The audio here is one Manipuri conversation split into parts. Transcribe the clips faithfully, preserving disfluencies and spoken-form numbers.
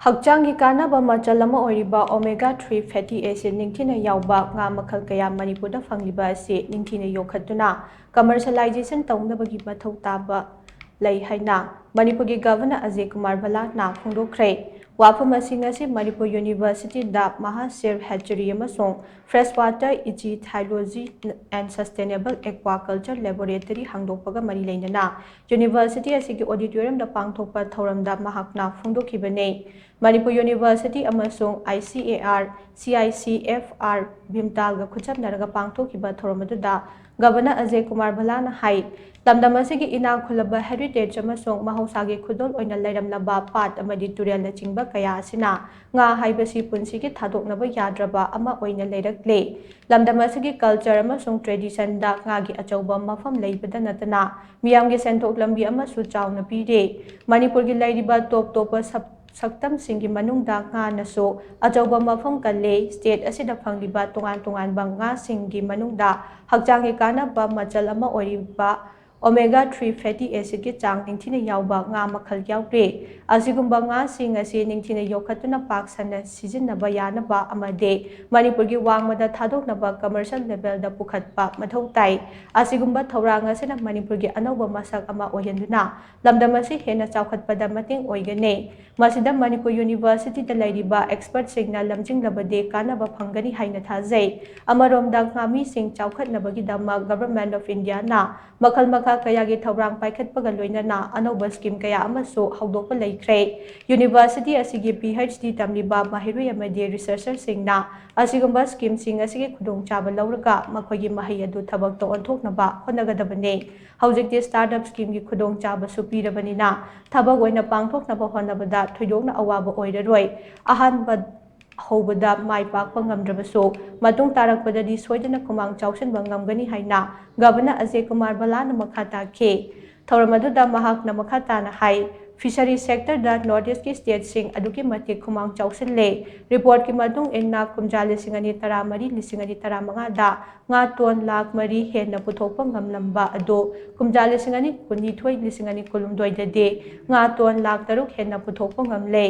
ꯍꯛꯆꯥꯡꯒꯤ ꯀꯥꯟꯅꯕ ꯃꯆꯜ ꯑꯃ ꯑꯣꯏꯔꯤꯕ omega three fatty acid ꯅꯤꯡꯊꯤꯅ ꯌꯥꯎꯕ ꯉꯥ ꯃꯈꯜ ꯀꯌꯥ ꯃꯅꯤꯄꯨꯔꯗ ꯐꯪꯂꯤꯕ ꯑꯁꯤ ꯅꯤꯡꯊꯤꯅ ꯌꯣꯛꯈꯠꯇꯨꯅ commercialization ꯇꯧꯅꯕꯒꯤ ꯃꯊꯧ ꯇꯥꯕ ꯂꯩ ꯍꯥꯏꯅ ꯃꯅꯤꯄꯨꯔꯒꯤ ꯒꯚꯔꯅꯔ ꯑꯖꯌ ꯀꯨꯃꯥꯔ ꯚꯜꯂꯥꯅ ꯐꯣꯡꯗꯣꯛꯈ꯭ꯔꯦ꯫ ꯋꯥꯐꯝ ꯑꯁꯤ ꯉꯁꯤ ꯃꯅꯤꯄꯨꯔ ꯌꯨꯅꯤꯚꯔꯁꯤꯇꯤꯗ ꯃꯍꯥꯁꯤꯔ ꯍꯦꯆꯔꯤ ꯑꯃꯁꯨꯡ Freshwater Egyptology and Sustainable Aquaculture Laboratory ꯍꯥꯡꯗꯣꯛꯄꯒ ꯃꯔꯤ ꯂꯩꯅꯅ ꯌꯨꯅꯤꯚꯔꯁꯤꯇꯤ ꯑꯁꯤꯒꯤ auditoriumꯗ ꯄꯥꯡꯊꯣꯛꯄ ꯊꯧꯔꯝꯗ ꯃꯍꯥꯛꯅ ꯐꯣꯡꯗꯣꯛꯈꯤꯕꯅꯤ꯫ ꯃꯅꯤꯄꯨꯔ ꯌꯨꯅꯤꯚꯔꯁꯤꯇꯤ ꯑꯃꯁꯨꯡ I C A R, C I C F R ꯚꯤꯝꯇꯥꯜꯒ ꯈꯨꯠꯁꯝꯅꯔꯒ ꯄꯥꯡꯊꯣꯛꯈꯤꯕ ꯊꯧꯔꯝ ꯑꯗꯨꯗ ꯒꯚꯔꯅꯔ ꯑꯖꯌ ꯀꯨꯃꯥꯔ ꯚꯜꯂꯥꯅ ꯍꯥꯏ, ꯂꯝꯗꯝ ꯑꯁꯤꯒꯤ ꯏꯅꯥꯛ ꯈꯨꯜꯂꯕ heritage ꯑꯃꯁꯨꯡ ꯃꯍꯧꯁꯥꯒꯤ ꯈꯨꯗꯣꯜ ꯑꯣꯏꯅ ꯂꯩꯔꯝꯂꯕ ꯄꯥꯠ ꯑꯃꯗꯤ ꯇꯨꯔꯦꯜꯅꯆꯤꯡꯕ ꯀꯌꯥ ꯑꯁꯤꯅ ꯉꯥ ꯍꯥꯏꯕꯁꯤ ꯄꯨꯟꯁꯤꯒꯤ ꯊꯥꯗꯣꯛꯅꯕ ꯌꯥꯗ꯭ꯔꯕ ꯑꯃ ꯑꯣꯏꯅ ꯂꯩꯔꯛꯂꯦ꯫ ꯂꯝꯗꯝ ꯑꯁꯤꯒꯤ culture ꯑꯃꯁꯨꯡ traditionꯗ ꯉꯥꯒꯤ ꯑꯆꯧꯕ ꯃꯐꯝ ꯂꯩꯕꯗ ꯅꯠꯇꯅ ꯃꯤꯌꯥꯝꯒꯤ ꯁꯦꯟꯊꯣꯛ ꯂꯝꯕꯤ ꯑꯃꯁꯨ ꯆꯥꯎꯅ ꯄꯤꯔꯦ꯫ ꯃꯅꯤꯄꯨꯔꯒꯤ ꯂꯩꯔꯤꯕ top ꯇꯣꯞꯄ ꯁꯛ-, ꯁꯛꯇꯝꯁꯤꯡꯒꯤ ꯃꯅꯨꯡꯗ ꯉꯥꯅꯁꯨ ꯑꯆꯧꯕ ꯃꯐꯝ ꯀꯜꯂꯦ꯫ State ꯑꯁꯤꯗ ꯐꯪꯂꯤꯕ ꯇꯣꯉꯥꯟ ꯇꯣꯉꯥꯟꯕ ꯉꯥꯁꯤꯡꯒꯤ ꯃꯅꯨꯡꯗ ꯍꯛꯆꯥꯡꯒꯤ ꯀꯥꯟꯅꯕ ꯃꯆꯜ ꯑꯃ ꯑꯣꯏꯔꯤꯕ omega three fatty acidꯀꯤ ꯆꯥꯡ ꯅꯤꯡꯊꯤꯅ ꯌꯥꯎꯕ ꯉꯥ ꯃꯈꯜ ꯌꯥꯎꯔꯤ꯫ ꯑꯁꯤꯒꯨꯝꯕ ꯉꯥꯁꯤꯡ ꯑꯁꯤ ꯅꯤꯡꯊꯤꯅ ꯌꯣꯛꯈꯠꯇꯨꯅ ꯄꯥꯛ ꯁꯟꯅ ꯁꯤꯖꯤꯟꯅꯕ ꯌꯥꯅꯕ ꯑꯃꯗꯤ ꯃꯅꯤꯄꯨꯔꯒꯤ ꯋꯥꯡꯃꯗ ꯊꯥꯗꯣꯛꯅꯕ commercial levelꯗ ꯄꯨꯈꯠꯄ ꯃꯊꯧ ꯇꯥꯏ꯫ ꯑꯁꯤꯒꯨꯝꯕ ꯊꯧꯔꯥꯡ ꯑꯁꯤꯅ ꯃꯅꯤꯄꯨꯔꯒꯤ ꯑꯅꯧꯕ ꯃꯁꯛ ꯑꯃ ꯑꯣꯏꯍꯟꯗꯨꯅ ꯂꯝꯗꯝ ꯑꯁꯤ ꯍꯦꯟꯅ ꯆꯥꯎꯈꯠꯄꯗ ꯃꯇꯦꯡ ꯑꯣꯏꯒꯅꯤ꯫ ꯃꯁꯤꯗ ꯃꯅꯤꯄꯨꯔ ꯌꯨꯅꯤꯚꯔꯁꯤꯇꯤꯗ ꯂꯩꯔꯤꯕ expertꯁꯤꯡꯅ ꯂꯝꯖꯤꯡꯂꯕꯗꯤ ꯀꯥꯟꯅꯕ ꯐꯪꯒꯅꯤ ꯍꯥꯏꯅ ꯊꯥꯖꯩ꯫ ꯑꯃꯔꯣꯝꯗ ꯉꯥꯃꯤꯁꯤꯡ ꯆꯥꯎꯈꯠꯅꯕꯒꯤꯗꯃꯛ Government of Indiaꯅ ꯃꯈꯜ ꯃꯈꯥ ꯀꯌꯥꯒꯤ ꯊꯧꯔꯥꯡ ꯄꯥꯏꯈꯠꯄꯒ ꯂꯣꯏꯅꯅ ꯑꯅꯧꯕ scheme ꯀꯌꯥ ꯑꯃꯁꯨ ꯍꯧꯗꯣꯛꯄ ꯂꯩꯈ꯭ꯔꯦ꯫ ꯌꯨꯅꯤꯚꯔꯁꯤꯇꯤ ꯑꯁꯤꯒꯤ PhD ꯇꯝꯂꯤꯕ ꯃꯍꯩꯔꯣꯏ ꯑꯃꯗꯤ researcherꯁꯤꯡꯅ ꯑꯁꯤꯒꯨꯝꯕ schemeꯁꯤꯡ ꯑꯁꯤꯒꯤ ꯈꯨꯗꯣꯡꯆꯥꯕ ꯂꯧꯔꯒ ꯃꯈꯣꯏꯒꯤ ꯃꯍꯩ ꯑꯗꯨ ꯊꯕꯛꯇ ꯑꯣꯟꯊꯣꯛꯅꯕ ꯍꯣꯠꯅꯒꯗꯕꯅꯤ꯫ ꯍꯧꯖꯤꯛꯇꯤ startup schemeꯒꯤ ꯈꯨꯗꯣꯡꯆꯥꯕꯁꯨ ꯄꯤꯔꯕꯅꯤꯅ ꯊꯕꯛ ꯑꯣꯏꯅ ꯄꯥꯡꯊꯣꯛꯅꯕ ꯍꯣꯠꯅꯕꯗ ꯊꯣꯏꯗꯣꯛꯅ ꯑꯋꯥꯕ ꯑꯣꯏꯔꯔꯣꯏ꯫ ꯑꯍꯥꯟꯕ ꯍꯧꯕꯗ ꯃꯥꯏ ꯄꯥꯛꯄ ꯉꯝꯗ꯭ꯔꯕꯁꯨ ꯃꯇꯨꯡ ꯇꯥꯔꯛꯄꯗꯗꯤ ꯁꯣꯏꯗꯅ ꯈꯨꯃꯥꯡ ꯆꯥꯎꯁꯤꯟꯕ ꯉꯝꯒꯅꯤ ꯍꯥꯏꯅ ꯒꯚꯔꯅꯔ ꯑꯖꯌ ꯀꯨꯃꯥꯔ ꯚꯜꯂꯥꯅ ꯃꯈꯥ ꯇꯥꯈꯤ꯫ ꯊꯧꯔꯝ ꯑꯗꯨꯗ ꯃꯍꯥꯛꯅ ꯃꯈꯥ ꯇꯥꯅ ꯍꯥꯏ, Fishery sectorꯗ North Eastꯀꯤ stateꯁꯤꯡ ꯑꯗꯨꯛꯀꯤ ꯃꯇꯤꯛ ꯈꯨꯃꯥꯡ ꯆꯥꯎꯁꯤꯜꯂꯦ꯫ Reportꯀꯤ ꯃꯇꯨꯡ ꯏꯟꯅ ꯀꯨꯝꯖꯥ ꯂꯤꯁꯤꯡ ꯑꯅꯤ ꯇꯔꯥꯃꯔꯤ, ꯂꯤꯁꯤꯡ ꯑꯅꯤ ꯇꯔꯥꯃꯉꯥꯗ ꯉꯥ ꯇꯣꯟ ꯂꯥꯈ ꯃꯔꯤ ꯍꯦꯟꯅ ꯄꯨꯊꯣꯛꯄ ꯉꯝꯂꯝꯕ ꯑꯗꯨ ꯀꯨꯝꯖꯥ ꯂꯤꯁꯤꯡ ꯑꯅꯤ ꯀꯨꯟꯅꯤꯊꯣꯏ ꯂꯤꯁꯤꯡ ꯑꯅꯤ ꯀꯨꯟꯍꯨꯝꯗꯣꯏꯗꯗꯤ ꯉꯥ ꯇꯣꯟ ꯂꯥꯈ ꯇꯔꯨꯛ ꯍꯦꯟꯅ ꯄꯨꯊꯣꯛꯄ ꯉꯝꯂꯦ꯫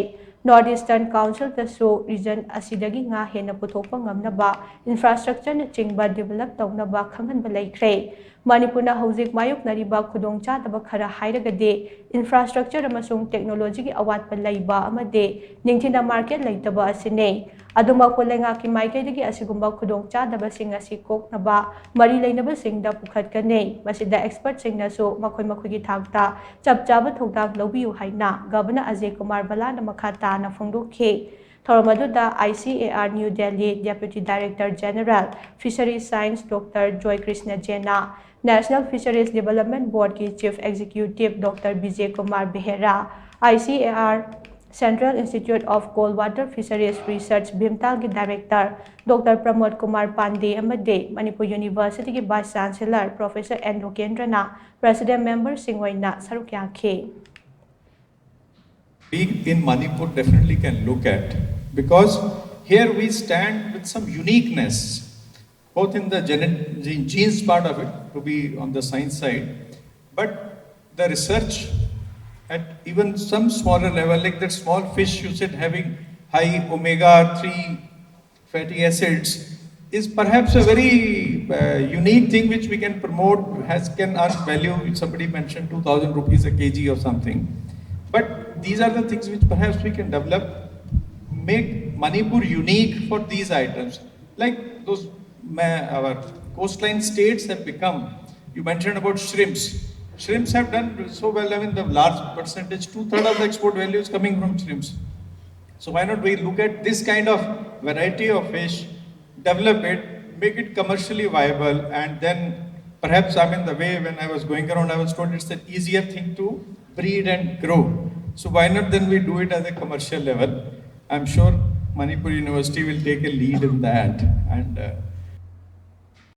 North Eastern Councilꯗꯁꯨ region ꯑꯁꯤꯗꯒꯤ ꯉꯥ ꯍꯦꯟꯅ ꯄꯨꯊꯣꯛꯄ ꯉꯝꯅꯕ infrastructureꯅꯆꯤꯡꯕ develop ꯇꯧꯅꯕ ꯈꯪꯍꯟꯕ ꯂꯩꯈ꯭ꯔꯦ꯫ ꯃꯅꯤꯄꯨꯔꯅ ꯍꯧꯖꯤꯛ ꯃꯥꯌꯣꯛꯅꯔꯤꯕ ꯈꯨꯗꯣꯡꯆꯥꯗꯕ ꯈꯔ ꯍꯥꯏꯔꯒꯗꯤ infrastructure ꯑꯃꯁꯨꯡ technologyꯒꯤ ꯑꯋꯥꯠꯄ ꯂꯩꯕ ꯑꯃꯗꯤ ꯅꯤꯡꯊꯤꯅ market ꯂꯩꯇꯕ ꯑꯁꯤꯅꯤ꯫ ꯑꯗꯨꯃꯛꯄꯨ ꯂꯩꯉꯥꯛꯀꯤ ꯃꯥꯏꯀꯩꯗꯒꯤ ꯑꯁꯤꯒꯨꯝꯕ ꯈꯨꯗꯣꯡꯆꯥꯗꯕꯁꯤꯡ ꯑꯁꯤ ꯀꯣꯛꯅꯕ ꯃꯔꯤ ꯂꯩꯅꯕꯁꯤꯡꯗ ꯄꯨꯈꯠꯀꯅꯤ꯫ ꯃꯁꯤꯗ expertꯁꯤꯡꯅꯁꯨ ꯃꯈꯣꯏ ꯃꯈꯣꯏꯒꯤ ꯊꯥꯛꯇ ꯆꯞ ꯆꯥꯕ ꯊꯧꯗꯥꯡ ꯂꯧꯕꯤꯌꯨ ꯍꯥꯏꯅ Governor ꯑꯖꯌ ꯀꯨꯃꯥꯔ ꯚꯜꯂꯥꯅ ꯃꯈꯥ ꯇꯥꯅ ꯐꯣꯡꯗꯣꯛꯈꯤ꯫ ꯊꯧꯔꯝ ꯑꯗꯨꯗ I C A R New Delhi Deputy Director General Fisheries Science Doctor Joy Krishna Jainꯅ, National Fisheries Development Boardꯀꯤ Chief Executive Doctor Bijay Kumar Behera, I C A R Central Institute of Cold Water Fisheries Research ꯚꯤꯝꯇꯥꯜꯒꯤ Director Doctor ꯄ꯭ꯔꯃꯣꯗ Kumar Pandey ꯑꯃꯗꯤ ꯃꯅꯤꯄꯨꯔ Universityꯒꯤ Vice Chancellor Professor ꯑꯦꯟ ꯂꯣꯀꯦꯟꯗ꯭ꯔꯅ President memberꯁꯤꯡ ꯑꯣꯏꯅ ꯁꯔꯨꯛ ꯌꯥꯈꯤ꯫ We in Manipur definitely can look at, because here we stand with some uniqueness, both in the genet- the genes part of it, to be on the science side, but the research at even some smaller level, like that small fish you said having high omega three fatty acids, is perhaps a very uh, unique thing which we can promote, has can earn value. Somebody mentioned two thousand rupees a kg or something. But these are the things which perhaps we can develop, make Manipur unique for these items. Like those, ma- our coastline states have become, you mentioned about shrimps. Shrimps have done so well. I mean, the large percentage, two third of the export value is coming from shrimps. So why not we look at this kind of variety of fish, develop it, make it commercially viable, and then perhaps, I mean, the way when I was going around, I was told it's an easier thing to breed and grow. So why not then we do it at a commercial level? I'm sure Manipur University will take a lead in that, and uh,